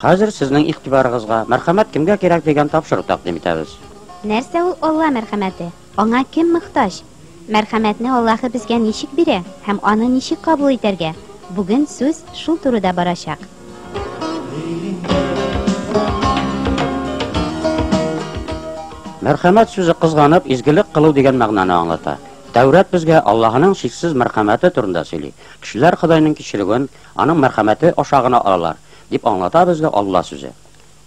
Хәзер сезнең игътибарыгызга Мәрхәмәт кемгә кирәк дигән тапшыру тәкъдим итәбез. Нәрсә ул Алла мәрхәмәте? Аңа кем мохтаҗ? Мәрхәмәтне Аллаһы безгә ничек бирә һәм аны ничек кабул итәргә? Бүген сүз шул турыда барачак. Мәрхәмәт сүзе кызганып, изгелек кылу дигән мәгънәне аңлата. Тәүрат безгә Аллаһының чиксез мәрхәмәте турында сөйли. Кешеләр Ходайның кичерүен аның мәрхәмәте аша гына алалар, дип аңлата безгә Алла сүзе.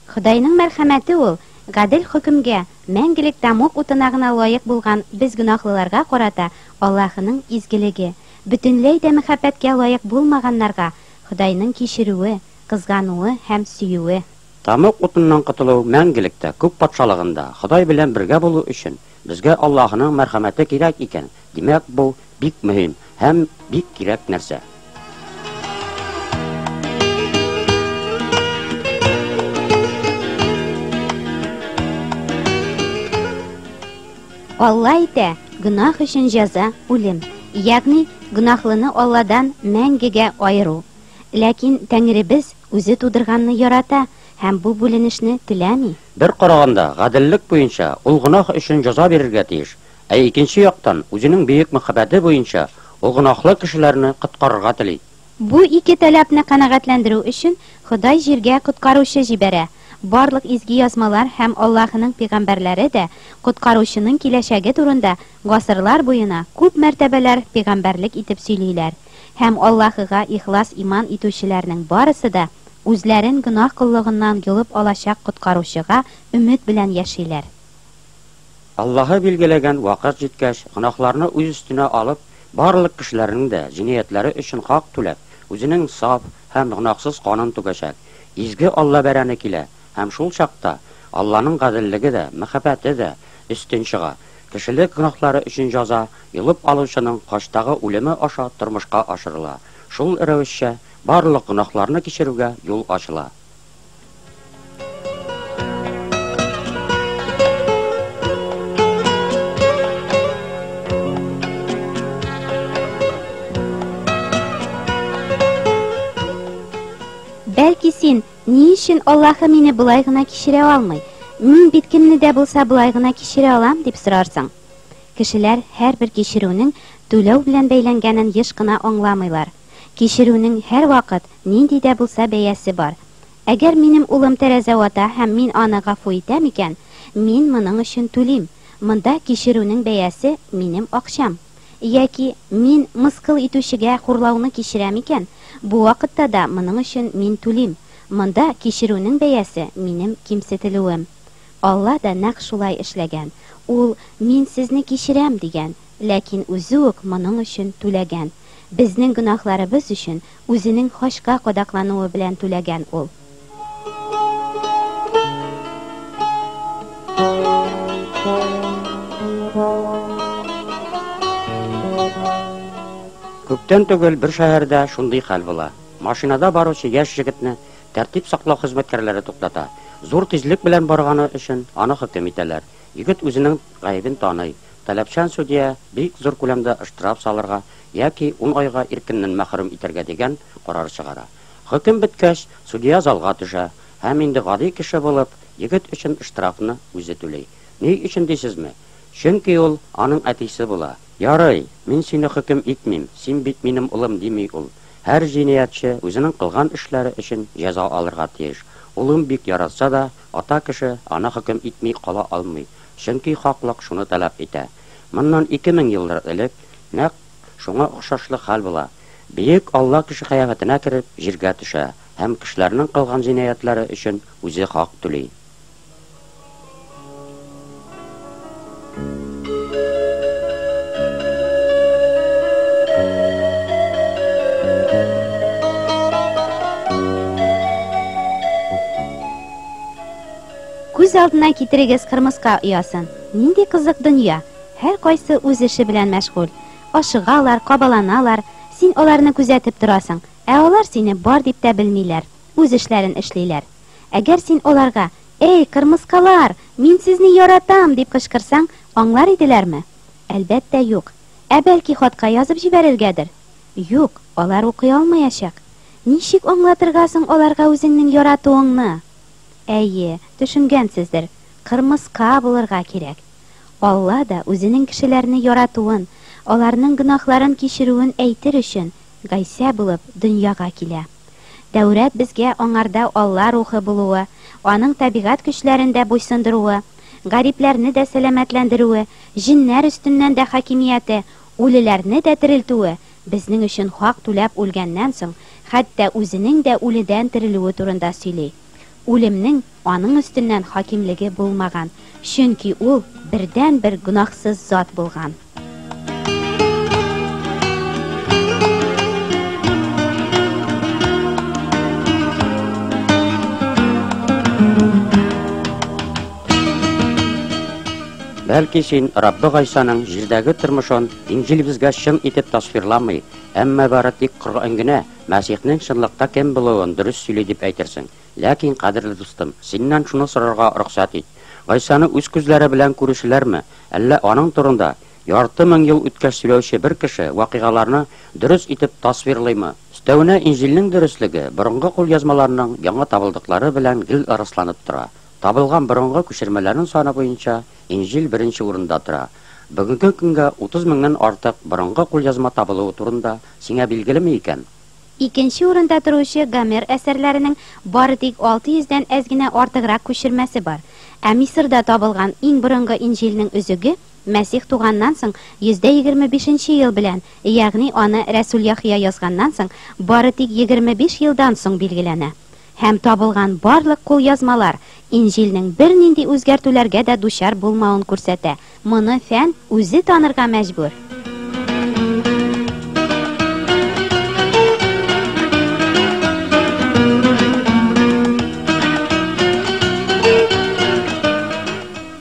Ходайның мәрхәмәте ул, гадел хөкемгә, мәңгелек тәмуг утына гына лаек булган без гөнаһлыларга карата Аллаһының изгелеге, бөтенләй дә мәхәббәткә лаек булмаганнарга Ходайның кичерүе, кызгануы һәм сөюе. Тәмуг утыннан котылу, мәңгелектә, күк патшалыгында Ходай белән бергә булу өчен безгә Аллаһының мәрхәмәте кирәк икән, димәк, бу бик мөһим һәм бик кирәк нәрсә. Алла әйтә, гөнаһ өчен җәза үлем, ягъни гөнаһлыны Алладан мәңгегә аеру. Ләкин Тәңребез үзе тудырганны ярата һәм бу бүленешне теләми. Бер караганда, гаделлек буенча ул гөнаһ өчен җәза бирергә тиеш, ә икенче яктан, үзенең бөек мәхәббәте буенча ул гөнаһлы кешеләрне коткарырга тели. Бу ике таләпне канәгатьләндерү өчен Ходай җиргә коткаручы җибәрә. Барлык изге язмалар һәм Аллаһының пәйгамбәрләре дә коткаручының киләчәге турында гасырлар буена күп мәртәбәләр пәйгамбәрлек итеп сөйлиләр. Һәм Аллаһыга ихлас иман итүчеләрнең барысы да үзләрен гөнаһ коллыгыннан йолып алачак коткаручыга өмет белән яшиләр. Аллаһы билгеләгән вакыт җиткәч, гөнаһларны үз өстенә алып, барлык кешеләрнең дә җинаятьләре өчен хак түләп, үзенең саф һәм гөнаһсыз канын түгәчәк. Изге Алла бәрәне килә, һәм шул чакта Алланың гаделлеге дә, мәхәббәте дә өстен чыга. Кешелек гөнаһлары өчен җәза йолып алучының хачтагы үлеме аша тормышка ашырыла. Шул рәвешчә барлык гөнаһларны кичерүгә юл ачыла. Бәлки син, ни өчен Аллаһы мине болай гына кичерә алмый? Мин бит кемне дә булса болай гына кичерә алам, дип сорарсың. Кешеләр һәрбер кичерүнең түләү белән бәйләнгәнен еш кына аңламыйлар. Кичерүнең һәрвакыт нинди дә булса бәясе бар. Әгәр минем улым тәрәзә вата һәм мин аны гафу итәм икән, мин моның өчен түлим. Монда кичерүнең бәясе минем акчам. Яки мин мыскыл итүчегә хурлауны кичерәм икән, бу вакытта да моның өчен мин түлим. Монда кичерүнең бәясе минем кимсетелүем. Алла да нәкъ шулай эшләгән. Ул мин сезне кичерәм дигән, ләкин үзе үк моның өчен түләгән. Безнең гөнаһларыбыз өчен үзенең хачка кадаклануы белән түләгән ул. Күптән түгел бер шәһәрдә шундый хәл була. Машинада баручы яшь җегетне тәртип саклау хезмәткәрләре туктата. Зур тизлек белән барганы өчен аны хөкем итәләр. Егет үзенең гаебен таный. Таләпчән судья бик зур күләмдә штраф салырга яки 10 айга иркеннән мәхрүм итәргә дигән карар чыгара. Хөкем беткәч, судья залга төшә һәм инде гади кеше булып, егет өчен штрафны үзе түли. Ни өчен дисезме? Чөнки ул аның әтисе була. Ярый, мин сине хөкем итмим, син бит минем улым дими ул. Һәр җинаятьче үзенең кылган эшләре өчен җәза алырга тиеш. Улым бик яратса да, ата кеше аны хөкем итми кала алмый, чөнки хаклык шуны таләп итә. Моннан 2000 еллар элек нәкъ шуңа охшашлы хәл була. Бөек Алла кеше кыяфәтенә кереп җиргә төшә һәм кешеләрнең кылган җинаятьләре өчен үзе хак түли. Күз алдына китерегез кырмыска оясын. Нинди кызык дөнья. Һәр кайсы үз эше белән мәшгуль. Ашыгалар, кабаланалар. Син аларны күзәтеп торасың, ә алар сине бар дип тә белмиләр. Үз эшләрен эшлиләр. Әгәр син аларга: "Эй, кырмыскалар, мин сезне яратам!" дип кычкырсаң, аңлар иделәрме? Әлбәттә, юк. Ә бәлки хатка язып җибәрергәдер? Юк, алар укый алмаячак. Ничек аңлатырга соң аларга үзеңнең яратуыңны? Әйе, төшенгәнсездер, кырмыска булырга кирәк. Алла да үзенең кешеләрне яратуын, аларның гөнаһларын кичерүен әйтер өчен Гайсә булып дөньяга килә. Тәүрат безгә аңарда Алла рухы булуы, аның табигать көчләрен дә буйсындыруы, гарипләрне дә сәламәтләндерүе, җеннәр өстеннән дә хакимияте, үлеләрне дә терелтүе, безнең өчен хак түләп үлгәннән соң, хәтта үзенең дә үледән терелүе турында сөйли. Үлемнең аның өстеннән хакимлеге булмаган, чөнки ул бердәнбер гөнаһсыз зат булган. Бәлки син Раббы Гайсаның җирдәге тормышын Инҗил безгә чын итеп тасвирламый, әмма бары тик Коръән генә Мәсихнең чынлыкта кем булуын дөрес сөйли дип әйтерсең. Ләкин, кадерле дустым, синнән шуны сорарга рөхсәт ит. Гайсаны үз күзләре белән күрүчеләрме, әллә аның турында ярты мең ел үткәч сөйләүче бер кеше вакыйгаларны дөрес итеп тасвирлыймы? Өстәвенә Инҗилнең дөреслеге борынгы кулъязмаларның яңа табылдыклары белән гел расланып тора. Табылган борынгы күчермәләрнең саны буенча Инҗил беренче урында тора. Бүгенге көнгә 30 меңнән артык борынгы кулъязма табылуы турында сиңа билгелеме икән? Икенче урында торучы Гомер әсәрләренең бары тик 600дән әз генә артыграк күчермәсе бар. Ә Мисырда табылган иң борынгы Инҗилнең өзеге Мәсих туганнан соң 125 ел белән, ягъни аны Рәсүл Яхъя язганнан соң бары тик 25 елдан соң билгеләнә. Һәм табылган барлык кулъязмалар Инҗилнең бернинди үзгәртүләргә дә дучар булмавын күрсәтә. Моны фән үзе танырга мәҗбүр.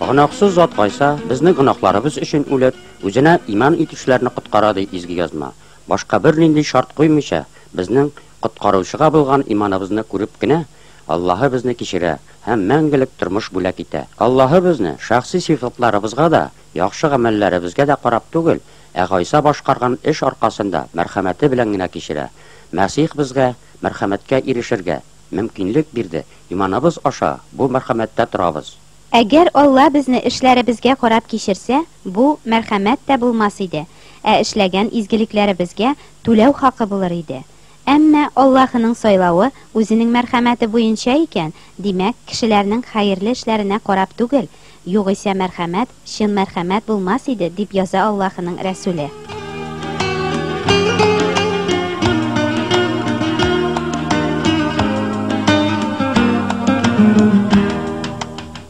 Гөнаһсыз зат Гайса безнең гөнаһларыбыз өчен үлеп, үзенә иман итүчеләрне коткара ди Изге Язма. Башка бернинди шарт куймыйча, безнең коткаручыга булган иманыбызны күреп кенә, Аллаһы безне кичерә һәм мәңгелек тормыш бүләк итә. Аллаһы безне шәхси сыйфатларыбызга да, яхшы гамәлләребезгә дә карап түгел, ә Гайса башкарган эш аркасында мәрхәмәте белән генә кичерә. Мәсих безгә мәрхәмәткә ирешергә мөмкинлек бирде. Иманыбыз аша бу мәрхәмәттә торабыз. Әгәр Алла безне эшләребезгә карап кичерсә, бу мәрхәмәт тә булмас иде, ә эшләгән изгелекләребезгә түләү хакы булыр иде. Әмма Аллаһының сайлавы үзенең мәрхәмәте буенча икән, димәк, кешеләрнең хәерле эшләренә карап түгел, югыйсә мәрхәмәт чын мәрхәмәт булмас иде, дип яза Аллаһының Рәсүле.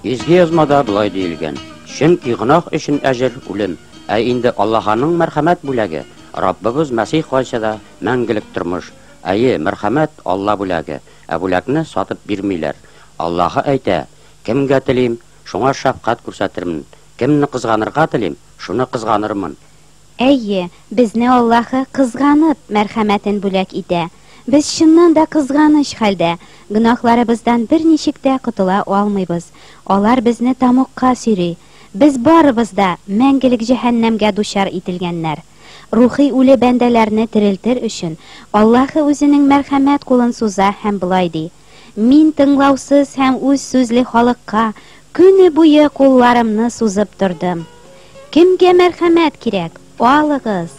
Изге Язмада болай диелгән: Чөнки гөнаһ өчен әҗер үлем, ә инде Аллаһының мәрхәмәт бүләге Раббыбыз Мәсих Гайсада мәңгелек тормыш. Әйе, мәрхәмәт Алла бүләге, ә бүләкне сатып бирмиләр. Аллаһы әйтә: Кемгә телим, шуңа шәфкать күрсәтермен. Кемне кызганырга телим, шуны кызганырмын. Әйе, безне Аллаһы кызганып мәрхәмәтен бүләк итә. Без чыннан да кызганыч хәлдә, гөнаһларыбыздан берничек тә котыла алмыйбыз. Алар безне тамукка сөйри. Без барыбыз да мәңгелек җәһәннәмгә дучар ителгәннәр. Рухи үле бәндәләрне терелтер өчен Аллаһы үзенең мәрхәмәт кулын суза һәм болай ди: Мин тыңлаусыз һәм үз сүзле халыкка көне буе кулларымны сузып тордым. Кемгә мәрхәмәт кирәк? Алыгыз.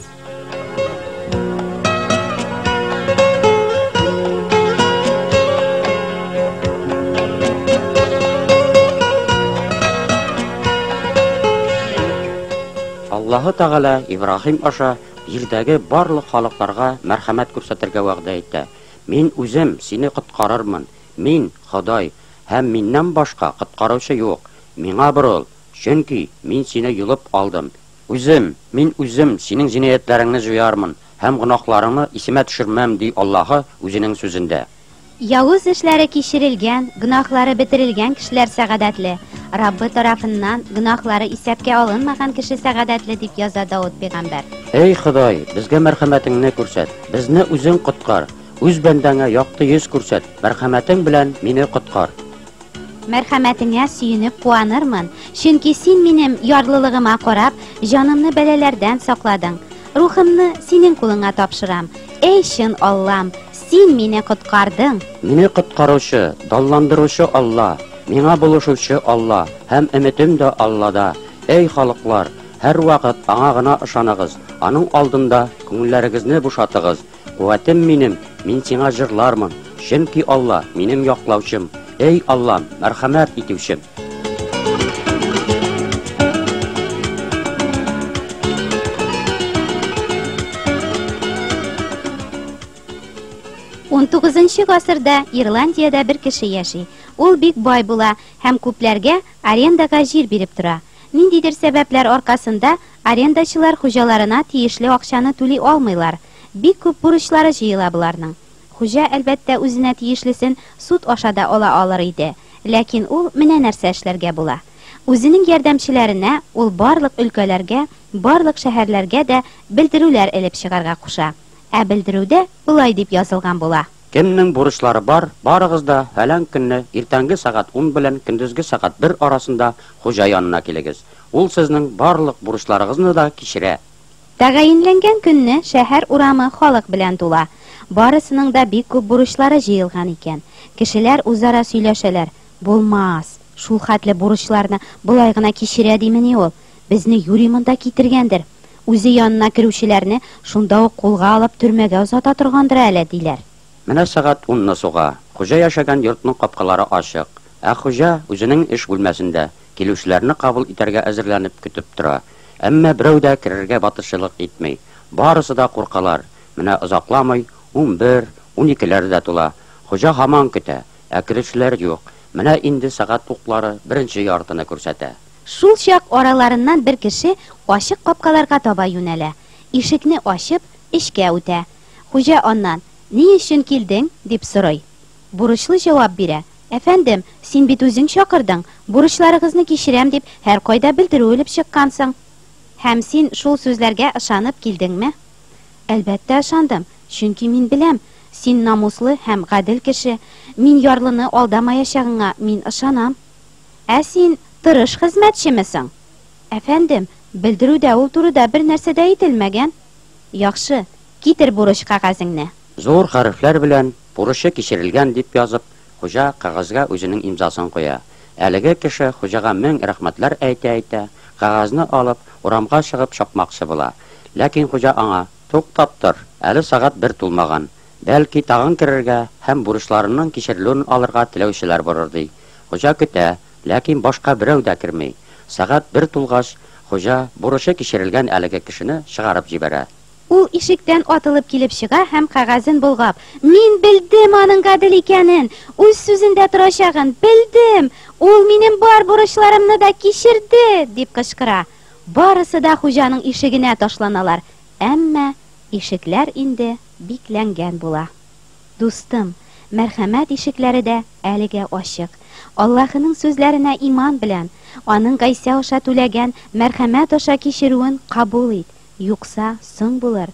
Аллаһы Тәгалә Ибраһим аша җирдәге барлык халыкларга мәрхәмәт күрсәтергә вәгъдә итә. Мин үзем сине коткарырмын. Мин Ходай, һәм миннән башка коткаручы юк. Миңа борыл, чөнки мин сине йолып алдым. Үзем, мин үзем синең җинаятьләреңне җуярмын һәм гөнаһларыңны исемә төшермәм, ди Аллаһы үзенең сүзендә. Явыз эшләре кичерелгән, гөнаһлары бетерелгән кешеләр сәгадәтле. Раббы тарафыннан гөнаһлары исәпкә алынмаган кеше сәгадәтле, дип яза Давыт пәйгамбәр. Эй Ходай, безгә мәрхәмәтеңне күрсәт. Безне үзең коткар. Үз бәндәңә якты йөз күрсәт. Мәрхәмәтең белән мине коткар. Мәрхәмәтеңә сөенеп куанырмын, чөнки син минем ярлылыгыма карап, җанымны бәлаләрдән сакладың. Рухымны синең кулыңа тапшырам. Эй чын Аллам, Син мине коткардың. Мине коткаручы, данландыручы Алла, миңа булышучы Алла һәм өметем дә Аллада. Эй, халыклар, һәрвакыт аңа гына ышаныгыз, аның алдында күңелләрегезне бушатыгыз. Куәтем минем, мин сиңа җырлармын, чөнки Алла минем яклаучым. Эй, Аллам, мәрхәмәт итүчем. Унтугызынчы гасырда Ирландиядә бер кеше яши. Ул бик бай була һәм күпләргә арендага җир биреп тора. Ниндидер сәбәпләр аркасында арендачылар хуҗаларына тиешле акчаны түли алмыйлар. Бик күп бурычлары җыела боларның. Хуҗа, әлбәттә, үзенә тиешлесен суд аша да ала алыр иде. Ләкин ул менә нәрсә эшләргә була. Үзенең ярдәмчеләренә ул барлык өлкәләргә, барлык шәһәрләргә дә белдерүләр элеп чыгарга куша. Ә белдерүдә болай дип язылган була. Кемнең бурычлары бар, барыгыз да фәлән көнне иртәнге сәгать ун белән көндезге сәгать бер арасында хуҗа янына килегез. Ул сезнең барлык бурычларыгызны да кичерә. Тәгаенләнгән көнне шәһәр урамы халык белән тула. Барысының да бик күп бурычлары җыелган икән. Кешеләр үзара сөйләшәләр. Булмас, шул хәтле бурычларны болай гына кичерә димени ул? Безне юри монда китергәндер. Үзе янына керүчеләрне шунда ук кулга алып төрмәгә озата торгандыр әле, диләр. Менә сәгать унны суга. Хуҗа яшәгән йортның капкалары ачык. Ә хуҗа үзенең эш бүлмәсендә килүчеләрне кабул итәргә әзерләнеп көтеп тора. Әмма берәү дә керергә батырчылык итми. Барысы да куркалар. Менә озакламый 11, 12ләр дә тула. Хуҗа һаман көтә, ә керүчеләр юк. Менә инде сәгать уклары беренче яртыны күрсәтә. Шул чак араларыннан бер кеше ачык капкаларга таба юнәлә. Ишекне ачып, эчкә үтә. Хуҗа аннан, Ни өчен килдең? дип сорый. Бурычлы җавап бирә, Әфәндем, син бит үзең чакырдың, бурычларыгызны кичерәм дип һәркайда белдерү элеп чыккансың. Һәм син шул сүзләргә ышанып килдеңме? Әлбәттә ышандым, чөнки мин беләм, син намуслы һәм гадел кеше, мин ярлыны алдамаячагыңа мин ышанам. Ә син тырыш хезмәтчеме соң? Әфәндем, белдерүдә ул турыда бер нәрсә дә әйтелмәгән. Яхшы, китер бурыч кәгазеңне. Зур хәрефләр белән бурычы кичерелгән дип язып, хуҗа кәгазьгә үзенең имзасын куя. Әлеге кеше хуҗага мең рәхмәтләр әйтә-әйтә, кәгазьне алып, урамга чыгып чапмакчы була. Ләкин хуҗа аңа, Туктап тор, әле сәгать бер тулмаган. Бәлки, тагын керергә һәм бурычларының кичерелүен алырга теләүчеләр булыр, ди. Хуҗа көтә, ләкин башка берәү дә керми. Сәгать бер тулгач, хуҗа бурычы кичерелгән әлеге кешене чыгарып җибәрә. Ул ишектән атылып килеп чыга һәм кәгазен болгап, Мин белдем аның гадел икәнен, үз сүзендә торачагын, белдем! Ул минем бар бурычларымны да кичерде! дип кычкыра. Барысы да хуҗаның ишегенә ташланалар, әмма ишекләр инде бикләнгән була. Дустым, мәрхәмәт ишекләре дә әлегә ачык. Аллаһының сүзләренә иман белән, аның Гайсә аша түләгән мәрхәмәт аша кичерүен кабул ит. Юкса соң булыр.